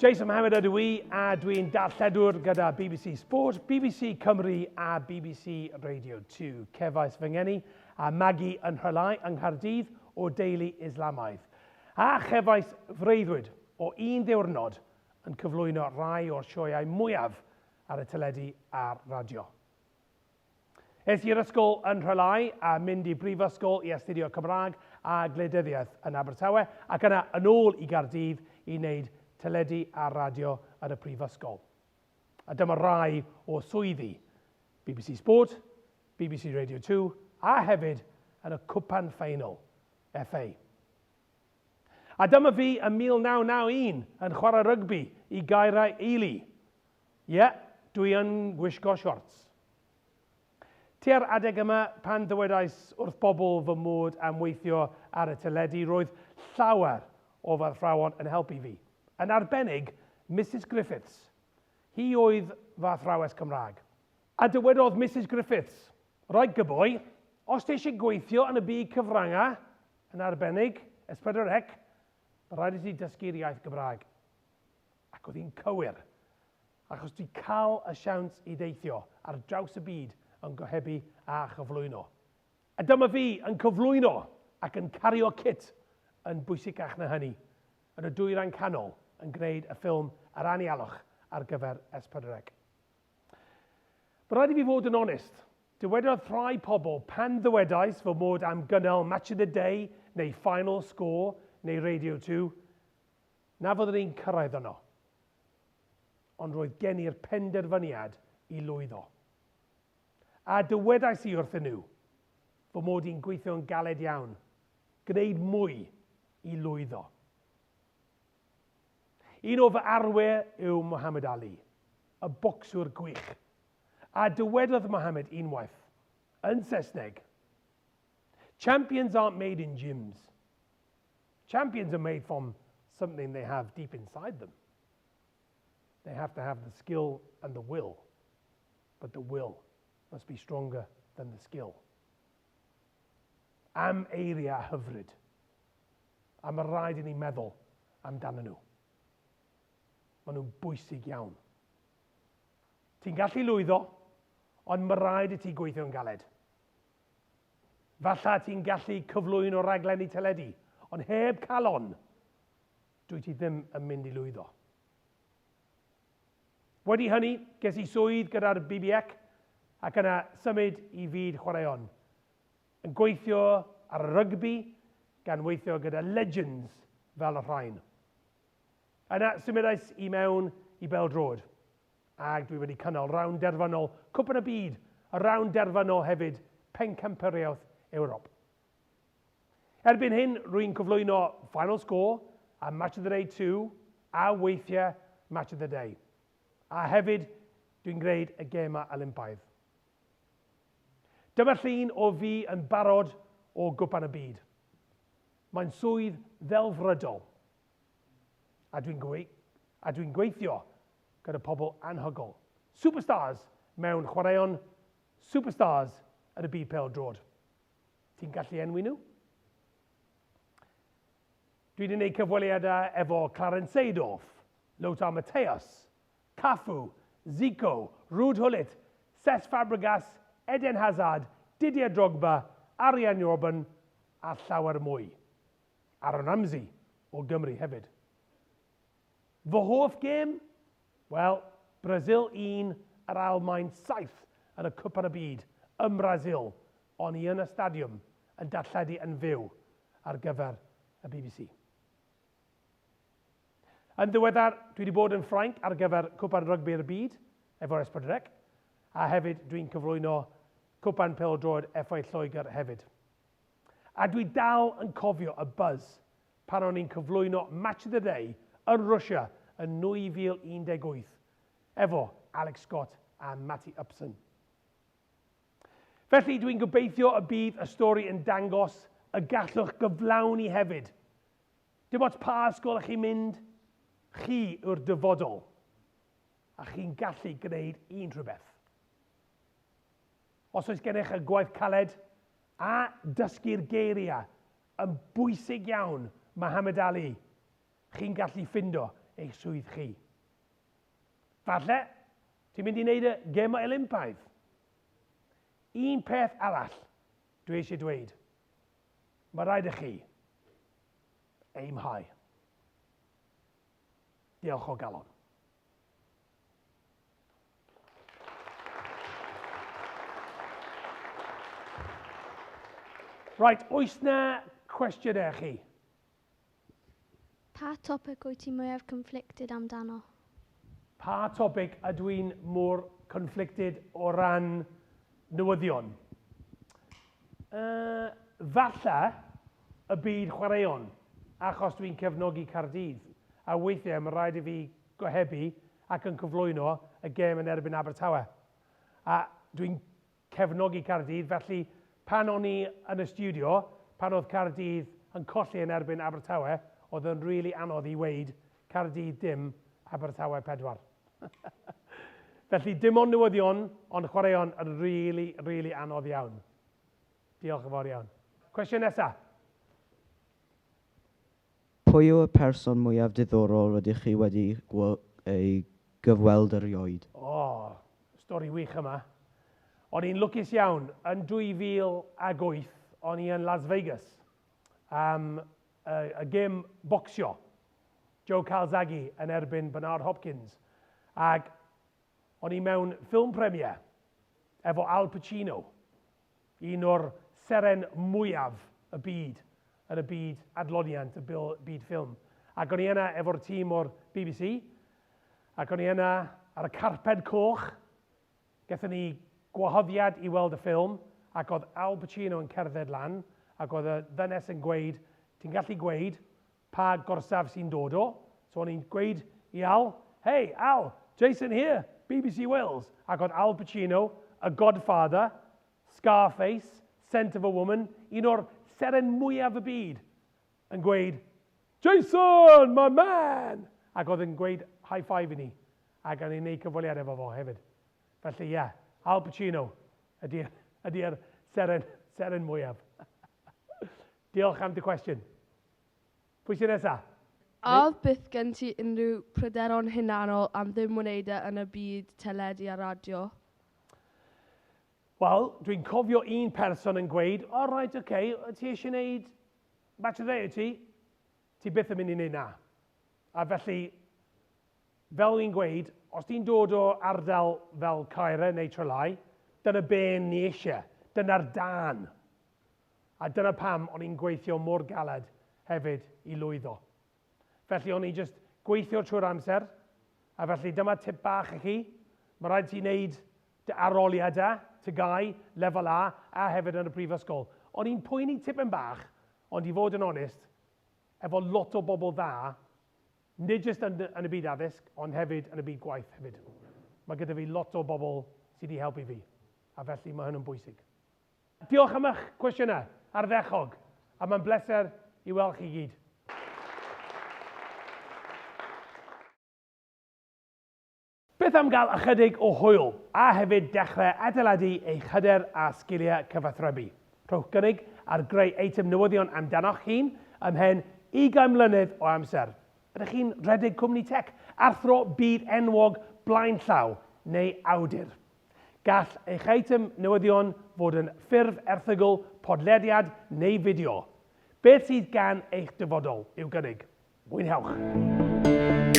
Jason Mohammad ydw i a dwi'n darlledwr gyda BBC Sport, BBC Cymru a BBC Radio 2. Cefais fy ngeni a magu yn Nhrelai yng Nghaerdydd o deulu Islamaidd. A chefais freuddwyd o un ddiwrnod yn cyflwyno rhai o'r sioeau mwyaf ar y teledu a'r radio. Es i'r ysgol yn Nhrelai a mynd i brifysgol i astudio Cymraeg a Gwleidyddiaeth yn Abertawe ac yna yn ôl i Gaerdydd i wneud teledu a radio yn y prifysgol. A dyma rai o swyddi BBC Sport, BBC Radio 2 a hefyd yn y Cwpan Ffeinal, FA. A dyma fi ym 1991 yn chwarae rygbi i Gaerau Ely. Ie, dwi yn gwisgo shorts. Tua'r adeg yma, pan ddywedais wrth bobl fy mod am weithio ar y teledu, roedd llawer o fy athrawon yn helpu fi. Yn arbennig, Misus Griffiths. Hi oedd fy athrawes Cymraeg. A dywedodd Misus Griffiths, Right, good boy, os ti eisiau gweithio yn y byd cyfrangau, yn arbennig, S4C, mae rhaid i ti dysgu'r iaith Gymraeg. Ac oedd hi'n cywir, achos dwi cael y siawns i deithio ar draws y byd yn gohebu a chyflwyno. A dyma fi yn cyflwyno ac yn cario cit yn bwysicach na hynny, yn y Dwyrain Canol yn gwneud y ffilm Yr Anialwch ar gyfer S4C. Mae rhaid i fi fod yn onest, dywedodd rhai pobl pan ddywedais fy mod am gynnal Match of the Day neu Final Score neu Radio 2, na fyddwn i'n cyrraedd yno. Ond roedd gen i'r penderfyniad i lwyddo. A dywedais i wrthyn nhw fy mod i'n gweithio'n galed iawn, gwneud mwy i lwyddo. Un o fy arwyr yw Muhammad Ali, y bocsiwr gwych. A dywedodd Muhammad unwaith, yn Saesneg, Champions aren't made in gyms. Champions are made from something they have deep inside them. They have to have the skill and the will, but the will must be stronger than the skill. Am eiriau hyfryd. A mae rhaid i ni meddwl amdanyn nhw. Maen nhw'n bwysig iawn. Ti'n gallu lwyddo, ond mae rhaid i ti gweithio'n galed. Falla ti'n gallu cyflwyno raglenni teledu, ond heb calon, dwyt ti ddim yn mynd i lwyddo. Wedi hynny, ges i swydd gyda'r BBEC ac yna symud i fyd chwaraeon. Yn gweithio ar y rygbi, gan weithio gyda legends fel y rhain. Yna symudais i mewn i bêl-droed, ac dwi wedi cynnal rownd derfynol Cwpan y Byd a rownd derfynol hefyd Pencampwriaeth Ewrop. Erbyn hyn, rwy'n cyflwyno Final Score a Match of the Day 2 a weithiau Match of the Day. A hefyd, dwi'n gwneud y Gemau Olympaidd. Dyma llun o fi yn barod o Gwpan y Byd. Mae'n swydd ddelfrydol. A dwi'n gwe a dwi'n gweithio gyda pobl anhygoel. Superstars mewn chwaraeon, superstars yn y byd pêl-droed. Ti'n gallu enwi nhw? Dwi wedi gwneud cyfweliadau efo Clarence Seedorf, Lothar Matthäus, Cafu, Zico, Ruud Gullit, Cesc Fabregas, Eden Hazard, Didier Drogba, Arjen Robben a llawer mwy. Aaron Ramsey o Gymru hefyd. Fy hoff gêm? Wel, Brasil 1, yr Almaen 7 yn y Cwpan y Byd ym Mrasil, o'n i yn y stadiwm yn darlledu yn fyw ar gyfer y BBC. Yn ddiweddar, dwi wedi bod yn Ffrainc ar gyfer Cwpan Rygbi'r Byd efo'r S4C, a hefyd dwi'n cyflwyno Cwpan Pêl-droed FA Lloegr hefyd. A dwi dal yn cofio y buzz pan o'n i'n cyflwyno Match of the Day yn Rwsia yn 2018 efo Alex Scott a Matty Upson. Felly dwi'n gobeithio y bydd y stori yn dangos y gallwch gyflawni hefyd. Dim ots pa ysgol ych chi'n mynd, chi yw'r dyfodol, a chi'n gallu gwneud unrhyw beth. Os oes gennych y gwaith caled a dysgu'r geiriau yn bwysig iawn, Muhammad Ali, chi'n gallu ffindo eich swydd chi. Falle, ti'n mynd i wneud y Gemau Olympaidd. Un peth arall dwi eisiau dweud. Mae rhaid i chi aim high. Diolch o galon. Right, oes na cwestiynau chi? Pa topic wyt ti mwyaf conflicted amdano? Pa topic ydw i'n mor conflicted o ran newyddion? Uh, falle y byd chwaraeon, achos dwi'n cefnogi Caerdydd, a weithiau mae rhaid i fi gohebu ac yn cyflwyno y gêm yn erbyn Abertawe. A dwi'n cefnogi Caerdydd, felly pan o'n i yn y stiwdio, pan oedd Caerdydd yn colli yn erbyn Abertawe, oedd yn rili really anodd i weud Caerdydd dim, Abertawe 4. Felly dim ond newyddion, ond chwaraeon yn rili, really, rili really anodd iawn. Diolch yn fawr iawn. Cwestiwn nesaf. Pwy yw y person mwyaf diddorol rydych chi wedi ei gyfweld erioed? O, stori wych yma. O'n i'n lwcus iawn. Yn 2008, o'n i yn Las Vegas am y, y gêm bocsio. Joe Calzaghe yn erbyn Bernard Hopkins. Ac o'n i mewn ffilm premiere efo Al Pacino, un o'r seren mwyaf y byd yn y byd adloniant, y byd ffilm. Ac o'n i yna efo'r tîm o'r BBC, ac o'n i yna ar y carped coch. Gaethon ni gwahoddiad i weld y ffilm, ac oedd Al Pacino yn cerdded lan, ac oedd y ddynes yn gweud, ti'n gallu gweud pa gorsaf sy'n dod o? So o'n i'n gweud i Al, hey Al, Jason here, BBC Wales. Ac oedd Al Pacino, y Godfather, Scarface, Scent of a Woman, un o'r seren mwyaf y byd, yn gweud, Jason, my man! Ac oedd yn gweud high five i ni. Ac o'n i'n neud cyfweliad efo fo hefyd. Felly, ie, yeah, Al Pacino ydy'r ydy seren, seren mwyaf. Diolch am dy cwestiwn. Pwy sy'n nesa? A oedd byth gen ti unrhyw pryderon hunanol am ddim wneud e yn y byd teledu a radio? Wel, dwi'n cofio un person yn gweud, o oh, right, oce, okay, ti eisiau gwneud Match of the Day, wyt ti? Ti byth yn mynd i wneud na. A felly, fel ni'n gweud, os ti'n dod o ardal fel Caerau neu Trelai, dyna be ni eisiau. Dyna'r dan. A dyna pam o'n i'n gweithio mor galed hefyd i lwyddo. Felly o'n i jyst gweithio trwy'r amser, a felly dyma tip bach i chi. Mae rhaid ti wneud dy aroliadau, TGAU, lefel A, a hefyd yn y brifysgol. O'n i'n poeni tipyn bach, ond i fod yn onest, efo lot o bobl dda, nid jyst yn, yn y byd addysg, ond hefyd yn y byd gwaith hefyd. Mae gyda fi lot o bobl sydd wedi helpu fi, a felly mae hyn yn bwysig. Diolch am eich cwestiynau ardderchog, a mae'n bleser i weld chi gyd. Beth am gael ychydig o hwyl a hefyd dechrau adeiladu eich hyder a sgiliau cyfathrebu? Rhowch gynnig ar greu eitem newyddion amdanoch hun ymhen ugain mlynedd o amser. Ydych chi'n rhedeg cwmni tech, athro byd enwog blaenllaw neu awdur? Gall eich eitem newyddion fod yn ffurf erthygl, podlediad neu fideo. Beth sydd gan eich dyfodol i'w gynnig? Mwynhewch!